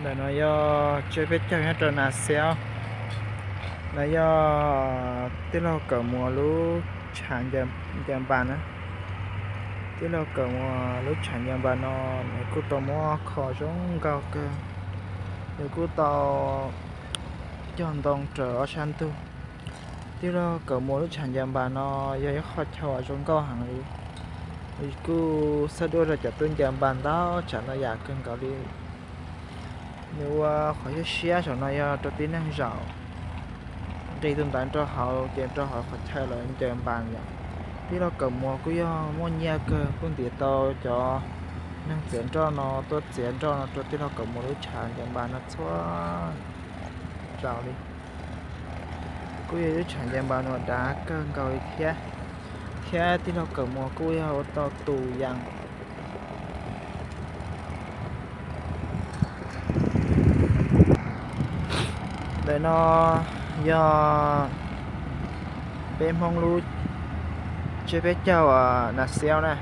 Ntawm no yog tsiab peb caug nyob rau Nas Xiab. No yog tij laug Kawm Muas lub tshav ncaws npas na. Tij laug Kawm Muas lub tshav ncaws npas no nws kuj tau muab kho zoo nkauj kawg. Nws kuj tau cog ntoo raws ob sab ntug. Tij laug Kawm Muas lub tshav ncaws npas no yog ib qho chaw uas zoo nkauj heev li. Kuj xab duaj rau cov tub ncaws npas ntau tsav ntau yam kawg nkaus li. Nws ua qhov siab siab saum no yog rau tib neeg zaum, nqis tus ntawd rau hauv ces rau hauv qhov chaw lawv ncaws npas yom. Tij laug Kawm Muas kuj yog muaj nyiaj kawg, kuj ntiav tau cov neeg txiav nroj no tuaj txiav nroj no rau tij laug Kawm Muas lub tshav ncaws npas no txhua zaus li. Kuj yog lub tshav ncaws npas no dav kawg nkaus li thiab, thiab tij laug Kawm Muas kuj yog ua tau tus yees. Ntawm no yog peb Hmoob lub tsiab peb caug Nas Xiab na.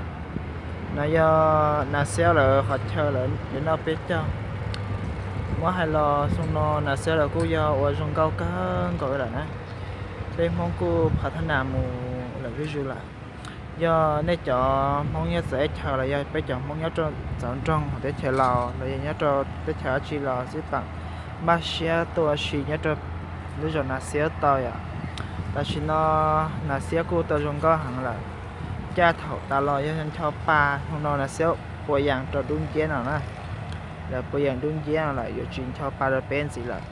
No yog Nas Xiab lawv qhov chaw lawv noj peb caug. Muab hais los xyoo no Nas Xiab lawv kuj yog ua zoo nkauj kawg nkaus lawm na. Peb Hmoob kuj phav thab nas mus lawm zuj zus lawm. Yog nej cov Hmoob nyob txawv teb chaws los yog peb cov Hmoob nyob rau txawv nroog hauv teb chaws Laus los yog nyob rau teb chaws dab tsi los xij peem npaj siab tuaj ua si nyob rau lub zos Nas Xiab tau yom. Tam sim no Nas Xiab kuj tau zoo nkauj heev lawm. Caj thaum tas los yog ncho pa, hmo no Nas Xiab pua yees rau dub nciab no na. Lawv pua yees dub nciab no lawm yuav tsis ncho pa rau peb ntxiv lawm.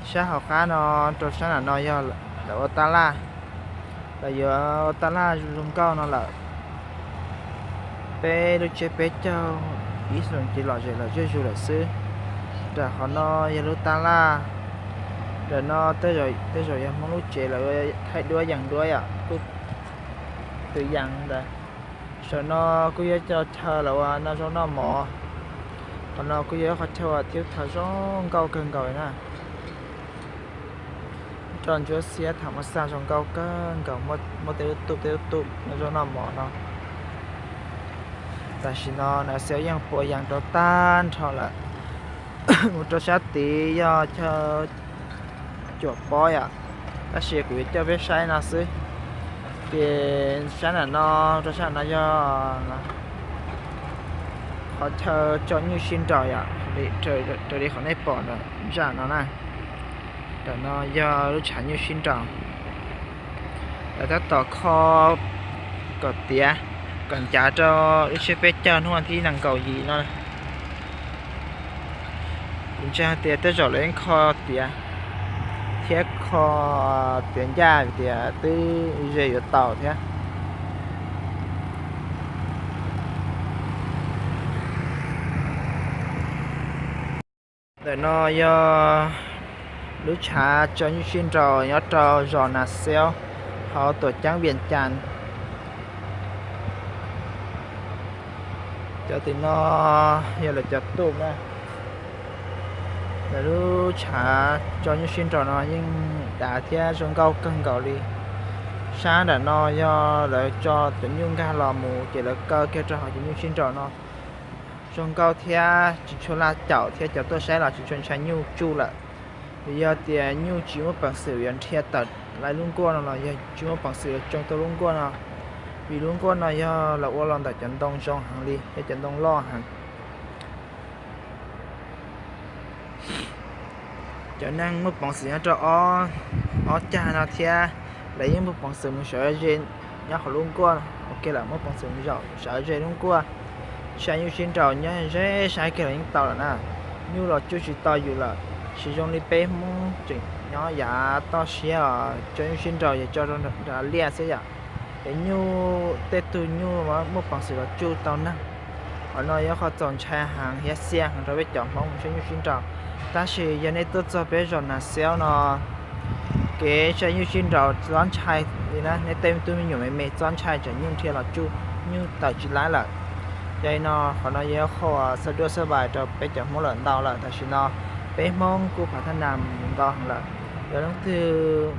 Sab hauv qab no rau sab nram no yog lawv ua tab laj, lawv yuav ua tab laj zoo nkauj no lawm. Peb lub tsiab peb caug ib xyoos ces lom zem lom zuj zus lawm xwb. Nram qhov no yog lub tab laj. Nram no tej zaum yog Hmoob lub tsev lawv thaij duab yees duab yom, kuj tus yees ntawd. Saum no kuj yog cov chaw lawv ua noj zaub noj mov. Qhov no kuj yog ib qhov chaw uas thib thawv zoo nkauj kawg nkaus li na. Rau ntsuab xiab tham muaj xaj zoo nkauj kawg nkaus, muaj tej lub tub tej lub tub noj zaub noj mov no. Tam sim no Nas Xiab yeej pua yees rau tag nrho lawm. Mus rau sab tid yog chaw cuam pob yom, tab sis kuv yuav coj peb saib no xwb. Ces sab nram no, rau sab nram no yog qhov chaw tso nyuj sib nraus yom, raws li qhov nej pom nram zaj no na. Nram no yog lub tshav nyuj sib nraus. Lawv tab tom kho kom tiav, kom ncav rau lub tsiab peb caug hnub thib nees nkaum yim no. Kuv ntseeg tias tej zaum lawv yeej kho tiav thiab kho tiav ncaj tias twb ze yuav tau thiab. Ntawm no yog lub tshav tso nyuj sib nraus nyob rau zos Nas Xiab hauv tuam ceeb Vias Cas. Cov tim no yog lawv cov tuj na. Lawv lub tshav tso nyuj sib nraus no yeej dav thiab zoo nkauj kawg nkaus li. Sab nram no yog lawv tso cov nyuj nkag los mus ces lawv kaw kiag rau hauv cov nyuj sib nraus no. Zoo nkauj thiab tsis tshua laj caum thiab cov tuaj saib los tsis tshua ntshai nyuj tsuj lawm. Vim yog tias nyuj tsis muaj peev xwm yuav nrhiav tawm lawv lub nkuaj no los yog tsis muaj peev xwm yuav tsoo tau lub nkuaj no. Vim lub nkuaj no yog lawv ua los ntawm cov ntoo zoo heev li thiab cov ntoo loj heev. Cov neeg muaj peev xwm nyob rau ob cag no thiab, lawv yeej muaj peev xwm mus sawv ze nyob hauv lub nkuaj ua ke lawm, muaj peev xwm mus zaum sawv ze lub nkuaj. Saib nyuj sib nraus nyob ze saib kiag los yeej tau lawm na. Nyuj los tsuj tsis tau yus lawm, tsis zoo li peb Hmoob tseem nyob yav toj siab os, tso nyuj sib nraus ces tso rau nram liaj xwb yom. Es nyuj tej tug nyuj muaj peev xwm los tsuj tau neeg. Qhov no yog qhov txaus ntshai heev thiab xiab heev rau peb cov Hmoob saib nyuj sib nraus. Tab sis yog nej tuaj txog peb zos Nas Xiab no, kev saib nyuj sib nraus txhob ntshai li na, nej tej tug me nyuam me me txhob ntshai tsam nyuj nrhiav los tsuj, nyuj tawm tsis laib lawm. Yog li no qhov no yog qhov xav duaj xav vais rau peb cov Hmoob lawm ntau lawm, tam sim no peb Hmoob kuj phav thab nas mus ntau heev lawm. Yog leej twg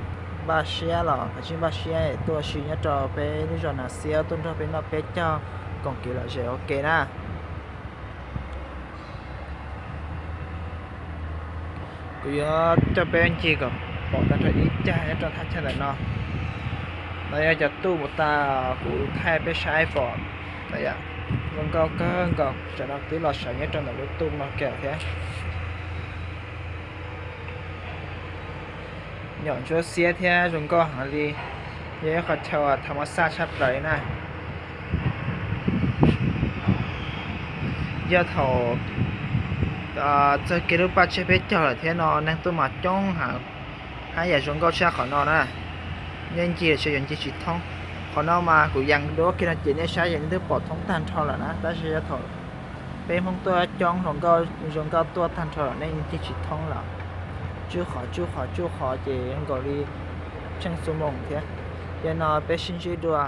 npaj siab los kav tsij npaj siab tuaj ua si nyob rau peb lub zos Nas Xiab, tuaj nrog peb noj peb caug koom kev lom zem ua ke na. Kuv yuav coj peb ncig kom pom tag nrho ib cag nyob rau thaj chaw ntawm no. No yog cov tuj mus tas kuv thaij peb saib pom. Zoo nkauj kawg nkaus, tsam no twb los sawv nyob rau ntawm lub tuj no kiag thiab. Nyom ntsuab xiab thiab zoo nkauj heev li, yog ib qhov chaw thaum mab xaj tshaj plaws li na. Yog thaum txog kiag lub paj tsiab peb caug lawm thiab no neeg tuaj mas coob heev, hab yam zoo nkauj tshaj qhov no na. Nej ncig los tsis yog ncig tsis thoob. Qhov no mas kuv yees dua kiag no ces nej saib yees twb pom thoob tag nrho lawm na, tab sis yog thaum peb Hmoob tuaj coob zoo nkauj tuaj tag nrho lawm nej ncig tsis thoob lawm. Tsuj qhov tsuj qhov tsuj qhov ces zoo nkaus li tsheej xuab moos thiab. Yog no peb sib ntsib dua.